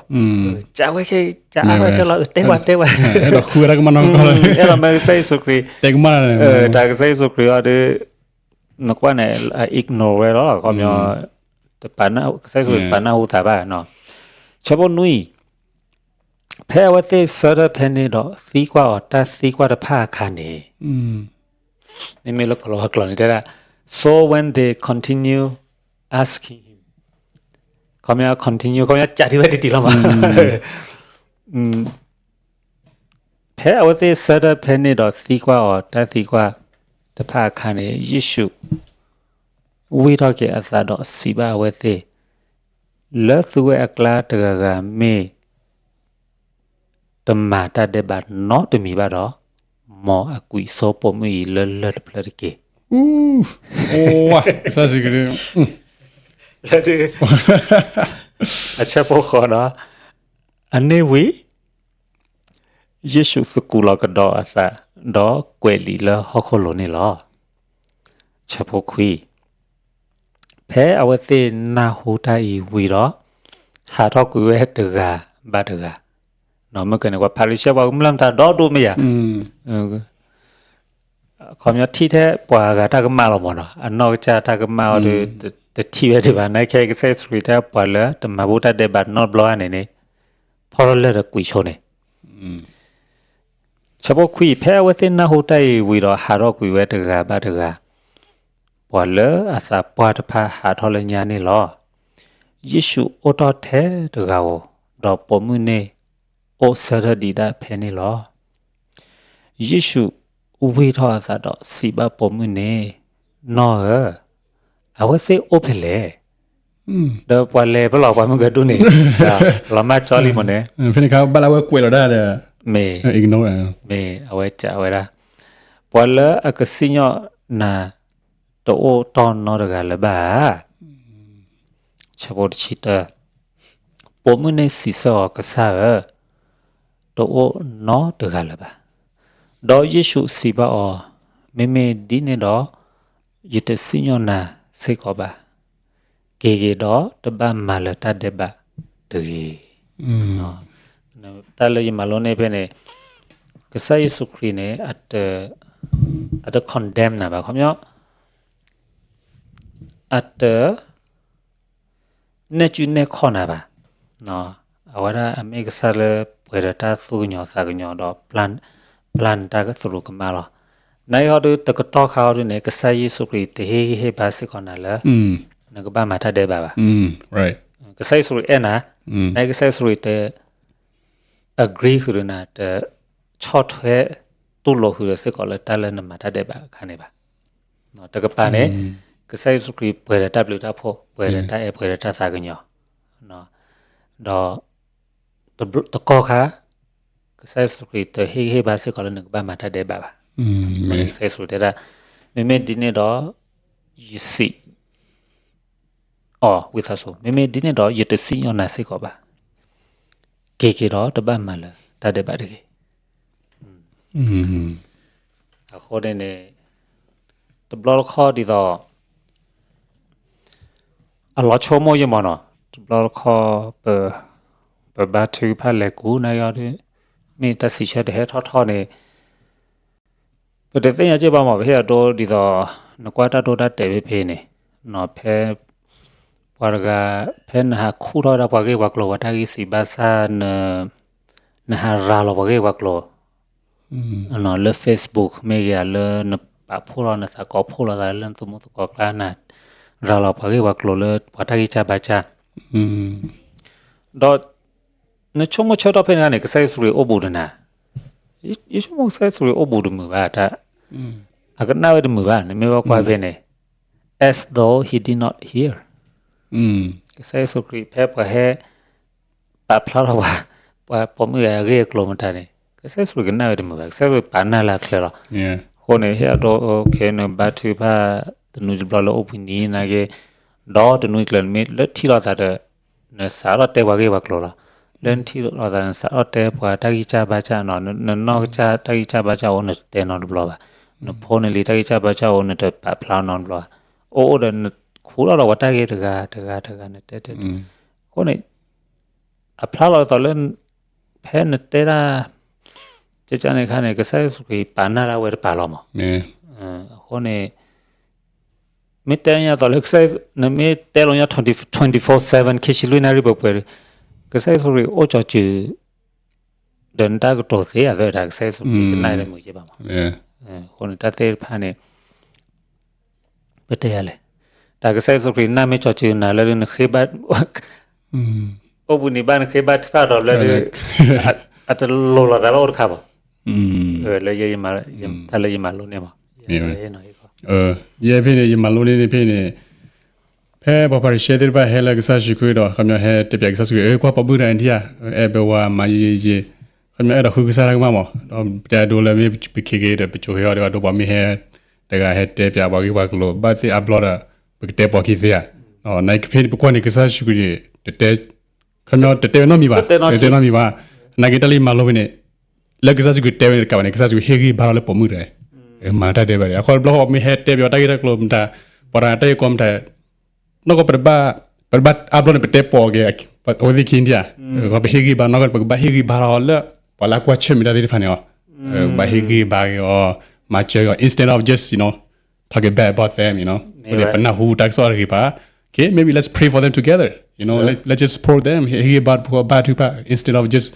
ကးဝဲခဲ ကးအါဝဲခဲလီၤ တဲဝဲတဲဝဲ, အဲၣ်ဒိးမၢကစၢ်ယ့ၣ်ၡူးခရံာ်, တၢ်ကစၢ်ယ့ၣ်ၡူးခရံာ်အီၤဒုး နကွၢ်န့ၣ် အ ignore ဝဲလီၤ ခီပညီ, ကစၢ်ယ့ၣ်ၡူးခရံာ်တပာ်နၢ်ဟူသးဘၣ်. ဆၢဖိနွံ, ဖဲအဝဲသ့ၣ်ဆၢထၢၣ်ဖဲန့ၣ်ဒီးသံကွၢ်အီၤတၢ်သံကွၢ်တဖၣ်အခါန့ၣ်, မ့မ့ၢ်လၢကလီၤဝါကျိာ်န့ၣ်တဲဒၣ်, so when they continue asking him, ခီပညီ continue ခီပညီကးထံၣ်ဝဲတံၢ်တံၢ်လီၤမး. ဖဲအဝဲသ့ၣ်ဆၢထၢၣ်ဖဲန့ၣ်ဒီးသံကွၢ်အီၤတၢ်သံကွၢ်တဖၣ်အခါန့ၣ်, ယ့ၣ်ၡူး ဝံၢ်ထီၣ်က့ၤအသးဒီးစံးဘၣ်အဝဲသ့ၣ်, လၢသုဝဲအကျါတဂၤဂၤမ့ၢ် တမၤတၢ်ဒဲးဘးနီတမံၤဘၣ်ဒီး, မ်အကွံာ်စိပိာ်မုၣ်အံၤလၢလၢၢ်တဖျၢၣ်တက့ၢ်. ကစၢ်ယ့ၣ်ၡူးခရံာ်, အဆၢဖိဃိးဒီး, အန့ၣ်ဝံၤ ယ့ၣ်ၡူးသကူးလီၤကဒီးအသး, ဒီးကွဲးလံာ်လၢဟီၣ်ခိၣ်လိၤန့ၣ်လီၤ. ဆၢဖိခွံ, ဖဲအဝဲသ့ၣ်နၢ်ဟူတၢ်အံၤဝံၤဒီး, ဟးထီၣ်ကွံာ်ဝဲတဂၤဘၣ်တဂၤ, မ့ၢ်ကန့ၣ် ပှၤဖၤရံၤၡဲပှၤကမျၢၢ်မတၤဒီဒိၣ်မ့ၢ်ယၤ ခီပညီထံၣ်ထဲပှၤဂၤတၢ်ကမၣ်လီၤမးနီၤ, အနီၢ်ကစၢ်တၢ်ကမၣ်အီၤဒီး တထံၣ်ဝဲဒံးဘၣ်, နာ်က့ကစၢ်ယ့ၣ်ၡူးခရံာ်တဲပှၤလၢတမၤဘူၣ်တၢ်ဒဲးဘးနီတဘျီဧါန့ၣ်န့ၣ်, ဖီၣ်ထီၣ်လၢၢ်ဒီးကွံာ်ဆိန့ၣ်. ဆၢဖိခွံ, ဖဲအဝဲသ့ၣ်နၢ်ဟူတၢ်အံၤဝံၤဒီးဟးထီၣ်ကွံာ်ဝဲတဂၤဘၣ်တဂၤ, ပှၤလၢအသးပှၢ်တဖၣ်ဟးထီၣ်လၢညါန့ၣ်လီၤ. ယ့ၣ်ၡူးအိၣ်ထီၣ်ထဲတဂၤဧိၤ, ဒီးပိာ်မုၣ်န့ၣ်အိၣ်ဆၢထၢၣ်ဒံးဒၣ်ဖဲန့ၣ်လီၤ. ယ့ၣ်ၡူးဝံၢ်ထီၣ်အသးဒီးစံးဘၣ်ပိာ်မုၣ်န့ၣ်, နီၢ်ဧၢ, အဝဲသ့ၣ်အိၣ်ဖဲလဲၣ်. ဒီးပှၤလဲၤဖဲလဲၣ် ပှၤမုၣ်ကဒူၣ်န့ၣ်, လီၤမၢ်ကၠီလံမးန့ၣ်, ဖဲန့ၣ်အခါဘၣ်လၢအဝဲကွဲးလီၤဒၣ်ဒီး, မ့ၢ်, မ့ၢ်အဝဲစံးဝဲဒၣ်, ပှၤလၢအကစံၣ်ညီၣ်နၤတအိၣ်တီၢ်နီတဂၤလၢၤဘၣ်ဧါ. ဆၢဖိတဆံတၢ, ပိာ်မုၣ်န့ၣ်စံးဆၢအီၤ, ကစၢ်ဧၢ, တအိၣ်နီတဂၤလၢၤဘၣ်. ဒီးယ့ၣ်ၡူးစံးဘၣ်အီၤ, မ့မ့ၢ်ဒ်န့ၣ်ဒီး, ယတစံၣ်ညီၣ်နၤစ့ၢ်ကီးဘၣ်. က့ၤက့ၤဒီးတဘၣ်မၤလၢၤတၢ်ဒဲးဘးတဂ့ၤ. တၢ်လၢယမၤလိန့ၢ်ဖဲန့ၣ်, ကစၢ်ယ့ၣ်ၡူးခရံာ်န့ၣ် အတ condemn နၤဘၣ်, ခီပညီ အတ နဲၣ်ကူနဲၣ်ခီၣ်နၤဘၣ်. အဝဲဒၣ်အမ့ၢ်ကစၢ်လၢပှဲၤဒီးတၢ်သူၣ်ကညီၤသးကညီၤဒီး plan တၢ်သရူးကမၣ်လီၤ. နာ်က့ဟီဒုတကတီၢ်ခါဟီဒုန့ၣ် ကစၢ်ယ့ၣ်ၡူးခရံာ်တဟ့ၣ်ဂံၢ်ဟ့ၣ်ဘါစ့ၢ်ကီးနၤလၢ နကဘၣ်မၤတၢ်ဒဲးဘးဘၣ်. ကစၢ်ယ့ၣ်ၡူးခရံာ်အဲၣ်နၤ, နာ်က့ကစၢ်ယ့ၣ်ၡူးခရံာ်တ agree ဃုာ်ဒီးနၤ, တဆီၣ်ထွဲတူၢ်လိာ်ဃုာ်ဒီးစ့ၢ်ကီးလၢတၢ်လၢနမၤတၢ်ဒဲးဘးအခါန့ၣ်ဘၣ်. တကပၤန့ၣ် ကစၢ်ယ့ၣ်ၡူးခရံာ်ပှဲၤဒီးတၢ်ဘျုးတၢ်ဖှိၣ်, ပှဲၤဒီးတၢ်အဲၣ်, ပှဲၤဒီးတၢ်သးကညီၤ, ဒီးတကီၢ်ခါ ကစၢ်ယ့ၣ်ၡူးခရံာ် တဟ့ၣ်ဂံၢ်ဟ့ၣ်ဘါစ့ၢ်ကီးလၢနကဘၣ်မၤတၢ်ဒဲးဘးဘၣ်. ကစၢ်ယ့ၣ်ၡူးခရံာ်တဲဒၣ်, မ့မ့ၢ်ဒ်န့ၣ်ဒီး ယစံး အီၤ ဝံသးစူၤ, မ့မ့ၢ်ဒ်န့ၣ်ဒီး ယတစံၣ်ညီၣ်နၤစ့ၢ်ကီးဘၣ်. က့ၤက့ၤဒီးတဘၣ်မၤလၢၤတၢ်ဒဲးဘးတဂ့ၤ. အဃိန့ၣ်န့ၣ် တဘျီတခီၣ်ဒ်သိး အလီၤဆိကမိၣ်ယမီၢ်နီၤ, တဘျီတခီၣ် ပဘါထုကဖၣ်လဲၤကူၣ်နၤယီၤဒီး မ့ၢ်တၢ်စံးဆၢတဟဲထီၣ်ထီၣ်န့ၣ် ပတသ့ၣ်ညါက့ဘၣ်မး, ပဟ့ၣ်အဒိဒ်သိး နကွၢ်တၢ်ဒိတၢ်တဲာ်ဖဲဖဲန့ၣ်, ဖဲ ပှၤတဂၤ ဖဲနဟးခူၣ်ထီၣ်ဝဲဒၣ်ပှၤဂ့ၢ်ပှၤကျိၤ ပှၤတၢ်ဂ့ၢ်စံးဘၣ်ဆၣ် နဟးရၤလီၤပှၤဂ့ၢ်ပှၤကျိၤ လၢ Facebook မ့ၢ်ဂ့ၤ လၢနပာ်ဖှိၣ်လီၤ နသးကိးဖှိၣ်လိာ်သးလၢနသူၣ်မူသကိးကျါ နရၤလီၤပှၤဂ့ၢ်ပှၤကျိၤလၢပှၤတၢ်ဂံၢ်စၢ်ဘါစၢ်, ဒီး နဆိကမိၣ်ဆၢထီၣ်ဖဲန့ၣ်န့ၣ် ကစၢ်ယ့ၣ်ၡူးခရံာ်အိၣ်ဘူးဒီးနၤ, ယဆိကမိၣ်ကစၢ်ယ့ၣ်ၡူးခရံာ်အိၣ်ဘူးတမုာ်ဘၣ်, အကနၣ်ဝဲတမုာ်ဘၣ်, နမ့ၢ်ဘၣ်ကွၢ်ဖဲန့ၣ် as though he did not hear ကစၢ်ယ့ၣ်ၡူးခရံာ် ဖဲပှၤဟဲ ပာ်ဖျါထီၣ်ပှၤ, ပှၤပိာ်မုၣ်အဂ့ၢ်အကျိၤမတၤန့ၣ် ကစၢ်ယ့ၣ်ၡူးခရံာ်ကနၣ်ဝဲတမုာ်ဘၣ်, ကစၢ်ယ့ၣ်ၡူးခရံာ်ပာ်နၢ်လၢအချၢလီၤ. အဃိန့ၣ် ဟ့ၣ်အဒိ နဘါထုကဖၣ် တနွံတဘျီလၢအိၣ်ဘှံးနံၤနာ်က့, ဒီးတနွံကျၢၤနမ့ၢ်လၢထံၣ်လိာ်သးဒီး နစးထီၣ်တဲပှၤဂ့ၢ်ပှၤကျိၤလီၤ. လၢနထံၣ်လိာ်သး နစးထီၣ်တဲပှၤတၢ်ဂံၢ်စၢ်ဘါစၢ်နီၤ, နနီၢ်ကစၢ်တၢ်ဂံၢ်စၢ်ဘါစၢ်အိၣ် နတတဲနီတဘျီဘၣ်, နဖိနလံၤတၢ်ဂံၢ်စၢ်ဘါစၢ်အိၣ် နတပာ်ဖျါနီတဘျီဘၣ်, အိၣ်အိၣ်ဒီးနခူၣ်ထီၣ်ဒီးပှၤတၢ်ဂ့ၢ်တဂၤတဂၤတဂၤ နတဲတဲ, အဃိန့ၣ် အဖျါလီၤသိးလၢ ဖဲနတဲဒၣ် ကကန့ၣ်ခါန့ၣ် ကစၢ်ယ့ၣ်ၡူးခရံာ်ပာ်နၢ်လၢအဝဲတပာ်လီၤမး. အဃိန့ၣ် မ့ၢ်တဲညါသိးလၢ နမ့ၢ်တဲလီၤညါ twenty-four seven ခံဆံလွံၢ်နၣ်ရံၣ်ပှဲၤပှဲၤဒီး ကစၢ်ယ့ၣ်ၡူးခရံာ်အိၣ်ကၠီၤစုၤ ဒီးနတၢ်ကတိၤသ့အသး ကစၢ်ယ့ၣ်ၡူးခရံာ်တနၢ်တမုာ်က့ဘၣ်မး. အဃိန့ၣ် တၢ်သ့ၣ်တဖၣ်န့ၣ် ပတဲယၤလဲၣ်, တၢ်ကစၢ်ယ့ၣ်ၡူးခရံာ်နၢ်မ့ၢ်ကၠီၤစုၤနၤလၢနဃ့ဘါ အိၣ်ဘှံးနံၤဘၣ်နဃ့ဘါထုကဖၣ်ဒီးလၢ အတလိၤလိာ်သးဘၣ်အိၣ်တခါဘၣ်. လၢ တၢ်လၢယမၤလိန့ၢ်မး, ယဲဖဲန့ၣ် ယမၤလိန့ၢ်န့ၣ်ဖဲန့ၣ်, ဖဲပှၤဖၤရံၤၡဲသ့ၣ်တဖၣ်ဟဲလၢကစၢ်ယ့ၣ်ၡူးခရံာ်ဒီး ခီပညီဟဲတဲပၠးကစၢ်ယ့ၣ်ၡူးခရံာ် ကွၢ်ပိာ်မုၣ်တဂၤအံၤဒံးဧါ, အဲၣ်ဘၣ်ဝဲမၤယံာ်ယံာ်, ခီပညီအဲၣ်ဒိးဃုကစၢ်တၢ်ကမၣ်မး, ဒီးပတဲအဒိလၢမ့ၢ်ပခ့က့ၤဒီး ပကၠိၤဃဲၤအီၤဒီး ပှၤမ့ၢ်ဟဲ တဂၤဟဲတဲပၠးပှၤဂ့ၢ်ပှၤကျိၤ ဘၣ်သ့ၣ်အါဘျီဒီး ပကတဲပိာ်ခံသ့ဧါ. နဖဲန့ၣ်ပကွၢ်န့ၣ် ကစၢ်ယ့ၣ်ၡူးခရံာ်န့ၣ် တတဲ ခီပညီတတဲဝဲနီတမံၤဘၣ်, တတဲနီတမံၤဘၣ်. နာ်က့တၢ်လၢယမၤလိဖဲန့ၣ် လၢကစၢ်ယ့ၣ်ၡူးခရံာ်တဲဝဲန့ၣ်တကးဘၣ်န့ၣ် ကစၢ်ယ့ၣ်ၡူးခရံာ်ဟ့ၣ်ဂံၢ်ဘါထီၣ်လၢပိာ်မုၣ်တဂၤ မၤတၢ်ဒဲးဘးဒီး အခီတဘျီဃီမ့ၢ်ဟဲတဲပၠးတၢ်ဂ့ၢ်တၢ်ကျိၤမတၤ ပှၤတၢ်ဂ့ၢ်ကီမတၤ နီၢ်ကီၢ်ပတဘၣ် ပတဘၣ်အါဘျီန့ၣ် ပတဲပိာ်က့ၤ အဝဲသ့ၣ်ခံဒံးဧါ. ပဟ့ၣ်ဂံၢ်ဘါနီၢ်ကီၢ် ပကဘၣ်ဟ့ၣ်ဂံၢ်ဘါထီၣ်လၢ ပှၤလၢအကွၢ်ဆၢၣ်မဲာ်တၢ်သ့ၣ်တဖၣ်န့ၣ်လီၤ. ပဘၣ်ဟ့ၣ်ဂံၢ်ဘါက့ၤအီၤ မၤစၢၤက့ၤအီၤ instead of just, you know, talking bad about them, you know. အဃိန့ၣ် ပနၢ်ဟူတၢ်ကစီၣ်တဂ့ၤဘၣ်. Okay, maybe let's pray for them together, you know, let, let's just support them, ဟ့ၣ်ဂံၢ်ဘါပှၤဘါထုကဖၣ် instead of just,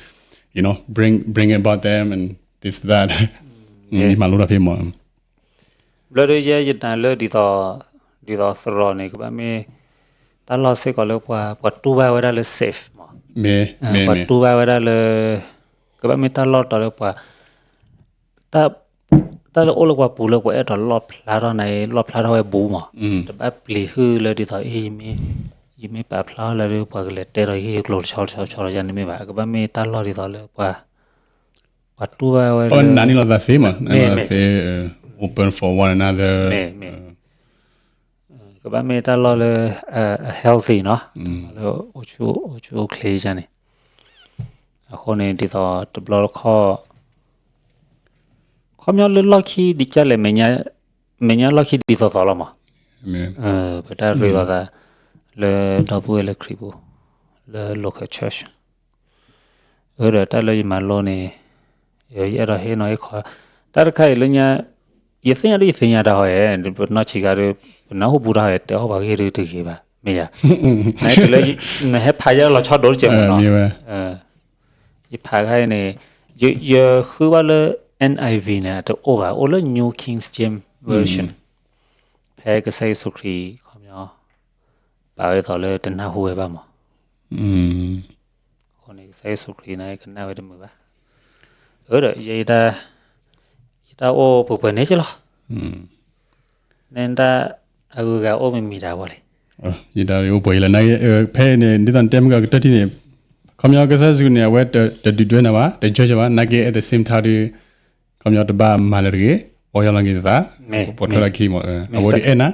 you know, bring, bring about them and this, that. ယမၤလိတၢ်ဖဲမး ဘျီဒီးယဲယနာ်လၢဒ်သိး ဒ်သိးသရိာ်န့ၣ် ကဘၣ်မ့ၢ်တၢ်လီၢ်စ့ၢ်ကီးလၢပှၤ ပှၤတူၢ်ဘၣ်ဝဲဒၣ်လၢ safe မး, ပှၤတူၢ်ဘၣ်ဝဲဒၣ်လၢ ကဘၣ်မ့ၢ်တၢ်လီၢ်တီၤလၢပှၤ တၢ်လၢအိၣ်လၢပှၤပူၤလၢပှၤအဲၣ်ဒိးလီၣ်ဖျါထီၣ်န့ၣ် လီၣ်ဖျါထီၣ်ဝဲဘူးမး, တဘၣ်ပျံၤဟုလၢဒ်သိးအံၤ ယမ့ၢ်ပာ်ဖျါထီၣ်လၢပှၤကလဲၤတဲဒီးဟ့ၣ်ဂ့ၢ်ကျိၤတဆီတဆီဆီလီၤယၤန့ၣ်မ့ၢ်ဘၣ်, ကဘၣ်မ့ၢ်တၢ်လီၢ်ဒ်သိးလၢပှၤ ပှၤတူၢ်ဘၣ်ဝဲလၢ နးန့ၢ်လိာ်သးသ့မး, နးန့ၢ်လိာ်သးသ့, open for one another, ကဘၣ်မ့ၢ်တၢ်လီၢ်လၢ အ healthy နီၤ, လၢအိၣ်ဆူၣ်အိၣ်ချ့ယၤန့ၣ်, အဃိန့ၣ်ဒ်သိးတဘျီတခီၣ် ခီပညီလၢလီၢ်ခံဒ်ကလဲၣ် မဲာ်ညါလီၢ်ခံဒ်သိးသိးလီၤမး, ပတၢ်ရ့လိာ်သး လၢဒီပုၢ်ဝဲၢ်လၢခရံာ်ပူၤ လၢ local church အဃိဒီးတၢ်လၢယမၤလိန့ၣ် ယအဲၣ်ဒိးဟ့ၣ်နီၤဟ့ၣ်ခီ တၢ်တခါအံၤလၢညါ ယသ့ၣ်ညါဒ်ယသ့ၣ်ညါတၢ်ဟီဧါ, ပနီၢ်ဆံးခါဒီး ပနၢ်ဟူဘူးတၢ်ဟီဧါ တဲအီၣ်ပှၤဂ့ၢ်ဒ်တဂ့ၤဘၣ် မ့ၢ်ယၤ, နဟဲဖးယဲလီၤဆီဒိၣ်တကဲးမးနီၤ, ယဖးခါအံၤန့ၣ် ယဃုဘၣ်လၢ NIV န့ၣ် အတအိၣ်ဘၣ်, အိၣ်လၢ New King James Version, ဖဲကစၢ်ယ့ၣ်ၡူးခရံာ် ခီပညီ ပာ်ဝဲဒ်သိးလၢတနၢ်ဟူဝဲဘၣ်မး, အဃိန့ၣ် ကစၢ်ယ့ၣ်ၡူးခရံာ်န့ၣ် ကနၣ်ဝဲတမုာ်ဘၣ်, အၢဒီး ယ ယတၢ်အိၣ်ပှဲၤပှဲၤန့ၣ်က့လီၤ, န့ၣ်တၢ် အဂုၤအဂၤအိၣ်မ့ၢ်မံၤတၢ်ဝဲလံ. ယတၢ်အိၣ်ပှဲၤယံၤလီၤ နာ်က့ ဖဲအံၤန့ၣ် ဒ်သိးနတဲမုၢ်ကီၢ်ကတၢၢ်ထံၣ်န့ၣ် ခီပညီကစၢ်ယ့ၣ်ၡူးခရံာ်န့ၣ် အဝဲတဒုးဒွဲၣ်နၤဘၣ် တ judge ဘၣ် နာ်က့ at the same time ဒီး ခီပညီတဘၣ်မၤလၢတဂ့ၤ ပီၢ်ယၢ်လီၤက့ၤနသး ပိာ်ထွဲလီၤခံမး အဝဲဒၣ်အဲၣ်နၤ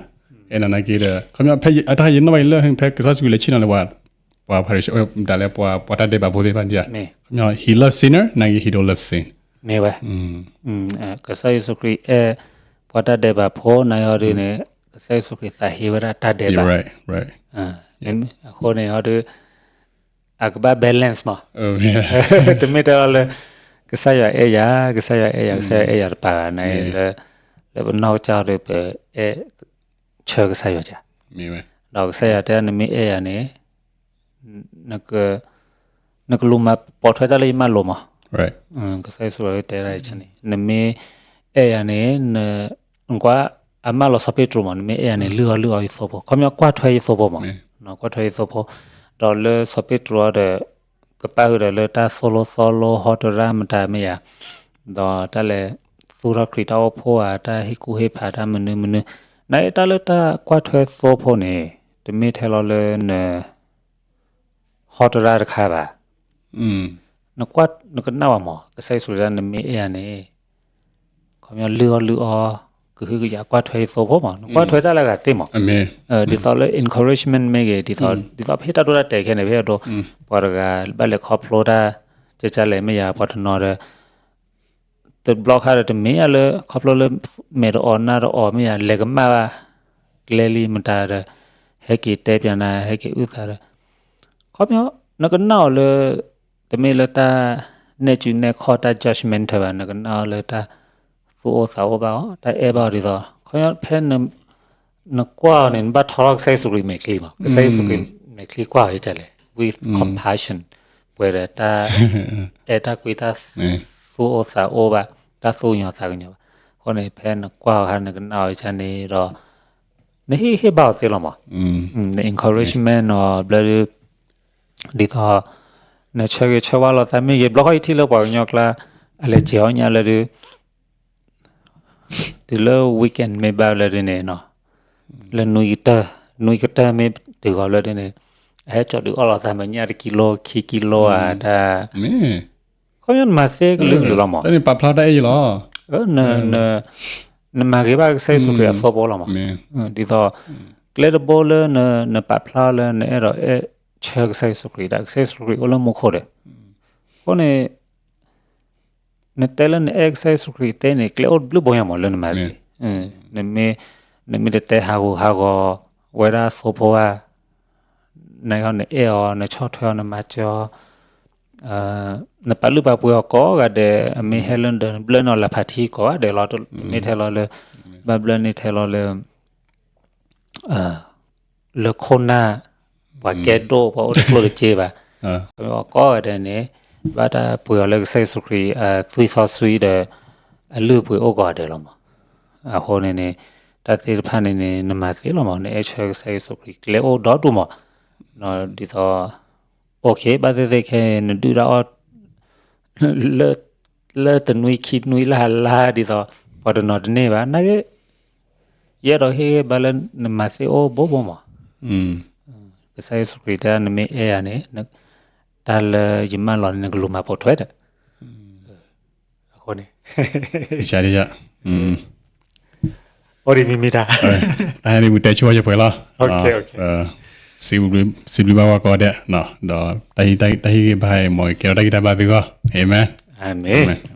အဲၣ်နၤနာ်က့ဒီး ခီပညီဖဲအတၢ်ယနီၣ်ဘၣ်အံၤလၢဖဲကစၢ်ယ့ၣ်ၡူးခရံာ်လဲၤဆ့ၣ်နီၤလၢပှၤ ပှၤဖၤရံၤၡဲ ဒ်လဲၣ် ပှၤတၢ်ဒဲးဘးဖိသ့ၣ်တဖၣ်န့ၣ် ခီပညီ he love sinner နာ်က့ he don't love sin မ့ၢ်ဝဲ ကစၢ်ယ့ၣ်ၡူးခရံာ်အဲၣ် ပှၤတၢ်ဒဲးဘးဖိနာ်က့ဟီဒုန့ၣ် ကစၢ်ယ့ၣ်ၡူးခရံာ်သးဟ့ဝဲဒၣ်တၢ်ဒဲးဘး အဃိန့ၣ်ဟီဒု အကဘၣ် balance မး တမ့ၢ်တဲလီၤလၢ ကစၢ်ယွၤအဲၣ်ယၤ ကစၢ်ယွၤအဲၣ်ယၤ ကစၢ်ယွၤအဲၣ်ယၤတပၤဘၣ် နာ်က့လၢ လၢပနီၢ်ကစၢ်ဟီဒု ပအဲၣ်ဆၢကစၢ်ယွၤက ဒီးကစၢ်ယွၤတဲ နမ့ၢ်အဲၣ်ယၤန့ၣ် နကလူၤမၤပိာ်ထွဲတၢ်လၢယမၢလိာ်မး ကစၢ်ယ့ၣ်ၡူးခရံာ်တဲဒၣ်န့ၣ် နမ့ၢ်အဲၣ်ယၤန့ၣ် နကွၢ် အမၢလီၤစီၤပ့းတရူးမး နမ့ၢ်အဲၣ်ယၤန့ၣ် လုၢ်အီၣ်လုၢ်အီယသိဖိ ခီပညီကွၢ်ထွဲယသိဖိမး ကွၢ်ထွဲယသိဖိ ဒီးလၢစီၤပ့းတရူးအံၤဒီး ကပာ်ဃုာ်ဒီးလၢတၢ်သိၣ်လိသီလိဟီတရၣ်မတၤမ့ၢ်ယၤ ဒီးတၢ်လဲၤသူၣ်ထီၣ်ခရံာ်တၢ်အိၣ်ဖှိၣ်ဧါ တၢ်ဟ့ၣ်ကူၣ်ဟ့ၣ်ဖးတၢ်မနုၤမနုၤ နာ်က့တၢ်လၢတၢ်ကွၢ်ထွဲသိဖိန့ၣ် တမ့ၢ်ထဲလီၤလၢန ဟီတရၣ်တခါဘၣ် နကွၢ်နကနၣ်ဝဲမး ကစၢ်ယ့ၣ်ၡူးခရံာ်တဲ နမ့ၢ်အဲၣ်ယၤန့ၣ် ခီပညီလုၢ်အီၣ်လုၢ်အီ ကဟုကယာ်ကွၢ်ထွဲယသိဖိမး နကွၢ်ထွဲတၢ်လၢအဂၤသ့မး ဒ်သိးလၢ encouragement မ့ၢ်ဂ့ၤ ဒ်သိး ဒ်သိးဖဲတၢ်ဒိတၢ်တဲာ်ခဲန့ၣ် ဖဲအဒိ ပှၤတဂၤဘၣ်လဲၤခီဖျိတၢ် ကကလဲၣ်မ့ၢ်ယၤ ပှၤတနီၤဒီး တဘျီခါဒီးတမ့ၢ်ယၤလၢ ခီဖျိလၢ မဲာ်တအီၣ်နါတအီၣ်မ့ၢ်ယၤ လဲၤကမၣ်ဘၣ် ကျဲလံမတၤဒီး ဟဲက့ၤတဲပၠးနၤ ဟဲက့ၤအုၣ်သးဒီး ခီပညီ နကနၣ်အီၤလၢ တမ့ၢ်လၢတၢ်နဲၣ်စုနဲၣ်ခီၣ်တၢ် judgment ဘၣ် နကနၣ်အီၤလၢတၢ်သူၣ်အိၣ်သးအိၣ်ဘၣ်အီၤ တၢ်အဲၣ်ဘၣ်အီၤဒ်သိး ခီပညီဖဲ နကွၢ်အီၤန့ၣ် နဘၣ်ထီထီၣ်ကစၢ်ယ့ၣ်ၡူးခရံာ်မဲာ်ချံမး ကစၢ်ယ့ၣ်ၡူးခရံာ်မဲာ်ချံကွၢ်အီၤဒ်လဲၣ် with compassion ပှဲၤဒီးတၢ်အဲၣ်တၢ်ကွံ တၢ်သူၣ်အိၣ်သးအိၣ်ဘၣ် တၢ်သူၣ်ကညီၤသးကညီၤဘၣ် အဃိန့ၣ် ဖဲနကွၢ်အီၤခါ နကနၣ်အီၤဒ်န့ၣ်ဒီး နဟ့ၣ်ဟ့ၣ်ဘၣ်အီၤသ့လီၤမး န encouragement အီၤဘျၢဒု ဒ်သိး နဆၢဂ့ၤဆၢဝါလိာ်သးမ့ၢ်ဂ့ၤ ဘျီခီယထံၣ်လၢပှၤကညီကျါ အလဲၤစဲၤအီၣ်ညၣ်လၢဒု တုၤလၢ weekend မ့ၢ်ဘၣ်လၢဒုန့ၣ်နီၤ လၢနွံကတၢၢ် နွံကတၢၢ်မ့ၢ်တုၤဃီၤလၢဒုန့ၣ် အဟဲကၠီဒုးအီၣ်လိာ်သးမ့ၢ်ညၣ်တကံလိ ခံကံလိဧါ တၢ် ခီပညီနမၤသ့ကလုာ်ကလုာ်လီၤမး တၢ်န့ၣ်ပာ်ဖျါတၢ်အဲၣ်ယလီၤ နမၤဂ့ၤဘၣ်ကစၢ်ယ့ၣ်ၡူးခရံာ်အသိဖိလီၤမး ဒ်သိး ကျဲတဘိလၢ နပာ်ဖျါလၢနအဲၣ်ဒိးအဲၣ်ဆၢကစၢ်ယ့ၣ်ၡူးခရံာ်ဒီး ကစၢ်ယ့ၣ်ၡူးခရံာ်အိၣ်လၢမူခိၣ်ဒီး အဃိန့ၣ် နတဲလၢနအဲၣ်ကစၢ်ယ့ၣ်ၡူးခရံာ်သ့န့ၣ် ကျဲအိၣ်တဘျုးဘိညါမးလၢနမၤသ့ နမ့ၢ်တတဲဟးဂူာ်ဟးဂီၤ ဝဲဒၣ်သိဖိဧါ နအဲၣ်အီၤ နဆီၣ်ထွဲအီၤ နမၤစၢၤအီၤ နပာ်လုၢ်ပာ်ပှ့ၤအီၤကိးဂၤဒဲး အမ့ၢ်ဟဲလၢနဒၢး နဘျၢနအီၤလၢဖးထံကိးဂၤဒဲးလီၤ တမ့ၢ်ထဲလီၤလၢ ဘၣ်ဘျၢန့ၢ်ထဲလီၤလၢ လၢခိၣ်နၢ် ပှၤကဲဒိၣ် ပှၤအိၣ်တကျိၣ်တစ့ဘၣ် ကိးဂၤဒဲးန့ၣ် ဘၣ်တၢ်ပှ့ၤအီၤလၢကစၢ်ယ့ၣ်ၡူးခရံာ် သွံၣ်စီဆှံဒီး အလုၢ်အပှ့ၤအိၣ်ကိးဂၤဒဲးလီၤမး အဃိန့ၣ်န့ၣ် တၢ်သ့ၣ်တဖၣ်န့ၣ်န့ၣ် နမၤသ့လီၤမး နအဲၣ်ဆၢကစၢ်ယ့ၣ်ၡူးခရံာ် ကျဲအိၣ်ဒီဒူၣ်မး ဒ်သိး OK ဘၣ်သ့ၣ်သ့ၣ်ခဲအံၤ နဒုၣ်တၢ်အီၣ် လၢတနွံခံနွံလၢ်လၢ်ဒ်သိး ပှၤတနီၤတန့ၢ်ဘၣ် နာ်က့ ယအဲၣ်ဒိးဟ့ၣ်ဂံၢ်ဘါလၢနမၤသ့အိၣ်ဘိဘိမး ကစၢ်ယ့ၣ်ၡူးခရံာ်တဲ နမ့ၢ်အဲၣ်ယၤန့ၣ် တၢ်လၢယမၢလီၤန့ၣ် နကလူၤမၤပိာ်ထွဲဒီး အဃိန့ၣ် အိၣ်ဒံးမံၤမံၤတၢ် တၢ်ဟဲန့ၣ် ပတဲဆိဝဲယပှဲၤလီၤ စံးဘျုးဘၣ်ဝဲကိးဂၤဒဲး ဒီးတၢ်ဟ့ၣ်ဂံၢ်ဘါအံၤ မ်ကဲထီၣ်တၢ်ဂံၢ်တၢ်ဘါသုဂီၢ် အၤမ့ၣ် အၤမ့ၣ်